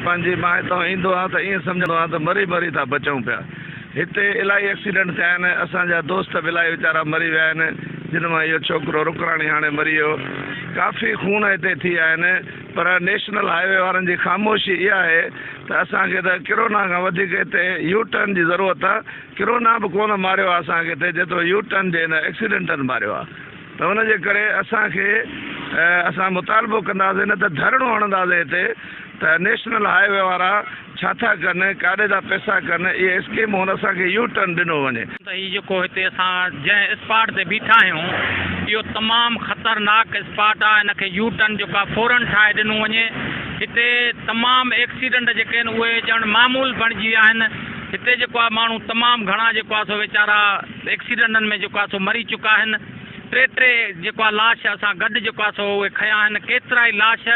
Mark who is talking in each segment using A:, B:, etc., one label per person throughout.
A: پنهنجي مان هتان ايندو آهيان ته ائين سمجهندو آهيان ته مري مري ٿا بچون پيا. هتي الاهي ايڪسيڊنٽ ٿيا آهن، اسان جا دوست به الاهي ويچارا مري ويا آهن، جن مان اهو ڇوڪرو رڪراڻي هاڻي مري ويو. ڪافي خون هتي ٿي ويا آهن، پر نيشنل هاء وي وارن جي خاموشي اها آهي ته اسان کي ته ڪرونا کان وڌيڪ هتي يو ٽرن جي ضرورت آهي، ڪرونا به ڪونه ماريو آهي اسان کي هتي جيترو يو ٽرن جي هن ايڪسيڊنٽن ماريو آهي ته ان جي ڪري اسان کي اسان مطالبو ڪنداسين نه ته ڌرڻو هڻنداسين هتي ته نيشنل هاء وي وارا ڇا ٿا ڪن ڪاڏي ٿا پئسا ڪن اهي اسڪيمون اسان کي يو ٽرن ڏنو وڃي.
B: ته هي جيڪو هتي اسان جنهن اسپاٽ تي بيٺا آهيون اهو تمام خطرناڪ اسپاٽ آهي ان کي يو ٽرن جيڪو آهي فورن ٺاهي ڏنو وڃي هتي تمام ايڪسيڊنٽ جيڪي آهن اهي ڄڻ معمول بڻجي ويا آهن هتي جيڪو آهي ماڻهو تمام گهڻا جيڪو آهي سو ويچارا ايڪسيڊنٽن ۾ جيڪو آهي سو مري چڪا آهن ٽي ٽي جيڪو آهي لاش اسان گڏ جيڪو آهي سو اهي کنيا آهن ڪيترائي لاش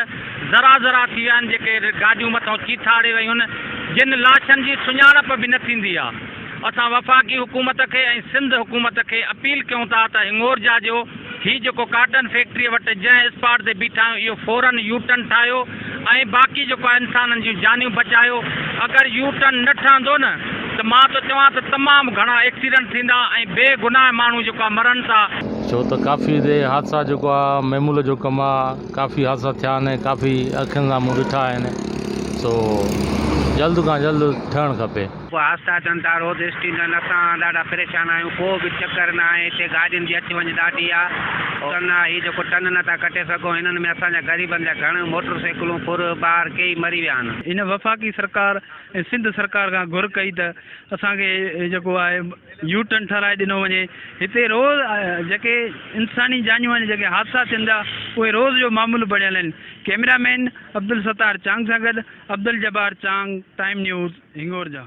B: ذرا ذرا ٿي ويا آهن جيڪي گاڏيون مٿان چيٿاڙي ويون آهن جن لاشن جي سڃاڻپ به نه ٿيندي آهي اسان وفاقي حڪومت کي ۽ سنڌ حڪومت کي اپيل ڪيون ٿا ته هڱورجا جو هي جيڪو ڪاٽن فيڪٽريء وٽ جنهن اسپاٽ تي بيٺا آهيون اهو فورن يو ٽرن ٺاهيو ۽ باقي جيڪو آهي انسانن جون جانيون بچايو اگر يو ٽرن نه ٺهندو نه ته مان ٿو چوان ته تمام گهڻا ايڪسيڊنٽ ٿيندا ۽ بي گناهه ماڻهو جيڪو آهي مرن ٿا.
C: ڇو ته ڪافي هتي حادثا جيڪو آ معمول جو ڪم آ ڪافي حادثا ٿيا آهن ۽ ڪافي اکين سان مون ڏٺا آهن سو جلد کان جلد ٺهڻ کپي.
D: پوء حادثا ٿين ٿا روز اسٽينڊن اسان ڏاڍا پريشان آهيون ڪو به چڪر نه آهي هتي گاڏين جي اچ وڃ ڏاڍي آ ٽن آ هي جيڪو ٽن نه ٿا ڪٽي سگهون هنن ۾ اسان جا غريبن جا گهڻ موٽر سائيڪلون ڦر ٻار ڪيئي مري ويا آهن.
E: هن وفاقي سرڪار ۽ سنڌ سرڪار کان گهر ڪئي ته اسان کي جيڪو آهي يو ٽرن ٺهرائي ڏنو وڃي هتي روز جيڪي انساني جانيون آهن جيڪي حادثا ٿين ٿا اهي روز جو معمول بڻيل آهن ڪئميرا مين عبدالستار چانگ سان گڏ عبدالجبار چانگ ٽائيم نيوز هنگورجا.